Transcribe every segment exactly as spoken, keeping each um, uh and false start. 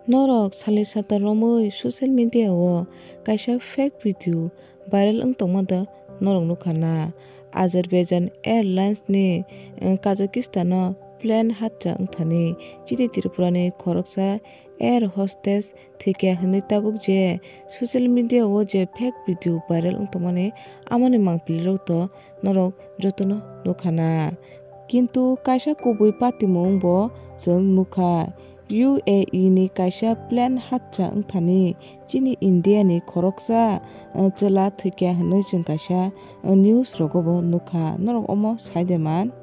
Norok salai sata romwi social media o kaisa fake video viral wng tongma da norok nukha na. Azerbaijan Airlines ni, eh, Kazakhstan o plane hatcha wngthani chini Tripura ni khoroksa air hostess thwikya hwnwi tabuk je social media o je fake video viral wng tongmani amoni mangpili rok to norok jotono nukha na. Kintu kaisa kubui patimung bo chwng nukha. U A E ni kaisa plane hatcha wngthani chini India ni khoroksa, eh, chwla thwikya hwnwi chwng kaisa, eh, news rogo bo nukha. Norok omo sai de man?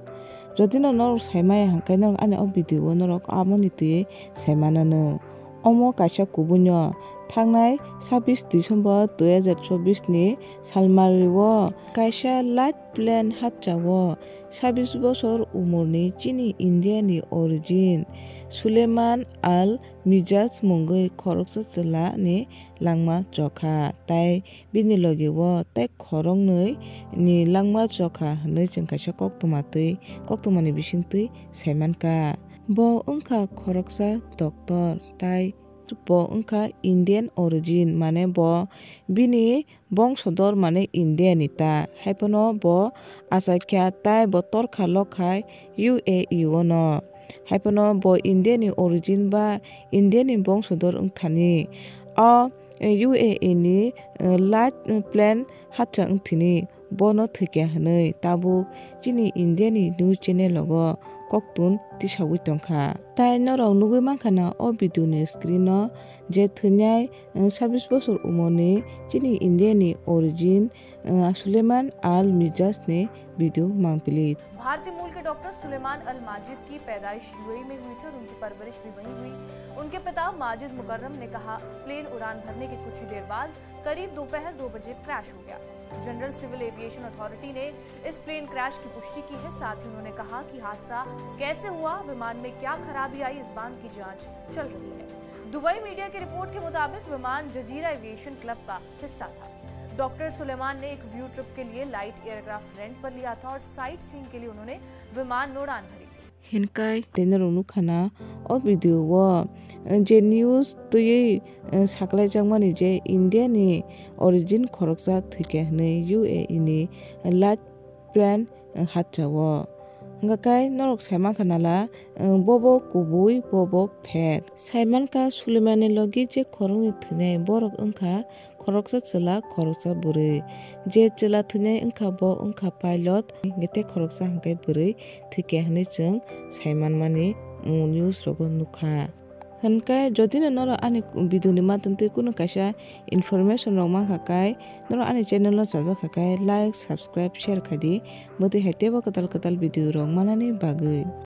Jodi no norok sai maya hwnkhe norok ani o video o norok amoni twi sai manano. Omo kaisa kubui no thangnai sabbish December dui hazar chobbish ni salmari o kaisa light plane hatcha o sabbish bosor umorni chini India ni origin Suleiman Al Mijaz mungwi khoroksa chwla ni langma chokha, tai bini logi o tei khoroknwi ni langma chokha hwnwi chwng kaisa koktwma twi, koktwmani bisingtwi sai mankha. Bo wngkha khoroksa doctor, tai bo wngkha Indian origin, mane bo bini bongsodor mane India ni ta, haiphano bo achai kha tai bo torkha lok khai U A E o no. Haiphano bo India ni origin ba India ni bongsodor wngthani. O, eh, U A E ni, eh, light, eh, plane hatcha wngthini bono thwikya hwnwi tabuk chini India ni news channel rogo koktun tisagwi tongkha. Tai norok nugwi mankha na o video ni screen o je thwinai, eh, sabbish bosor umorni chini India ni origin, eh, Suleiman Al Mijaz ni video mangpili. भारतीय मूल के डॉक्टर सुलेमान अल माजिद की पैदाइश यूएई में हुई थी और उनकी परवरिश भी वहीं हुई। उनके पिता माजिद मुकर्रम ने कहा, प्लेन उड़ान भरने के कुछ ही देर बाद करीब दोपहर दो बजे क्रैश हो गया। जनरल सिविल एविएशन अथॉरिटी ने इस प्लेन क्रैश की पुष्टि की है। साथ ही उन्होंने कहा कि हादसा कैसे हुआ, विमान में क्या खराबी आई, इस बात की जांच चल रही है। दुबई मीडिया की रिपोर्ट के मुताबिक विमान जजीरा एविएशन क्लब का हिस्सा था। डॉक्टर सुलेमान ने एक व्यू ट्रिप के लिए लाइट एयरक्राफ्ट रेंट पर लिया था और साइट सीइंग के लिए उन्होंने विमान में उड़ान भरी थी। Hinkai tei norok nukha na o video o, eh, je news twiwi, eh, saklaijakmani je India ni origin khoroksa thwikha hwnwi U A E ni light plane, eh, hatcha o. Hwnkha khe norok sai mankha nala, eh, bobo kubui, bobo fake. Sai mankha Suleimani logi je khoroknwi thwinai borok wngkha khoroksa chwla, khoroksa bwrwi. Je chwla thwinai wngkha bo wngkha pilot, hwnkhe tei khoroksa hwnkhe bwrwi thwikha hwnwi chwng sai manmani, mm, news rogo nukha. Hwnkhe jodi no norok ani video ni matwng twi kunu kaisa information rok mankha khe, norok ani channel no chajak kha khe like, subscribe, share khai di. Bwtwi hai teibo kwtal kwtal video rok manani bagwi.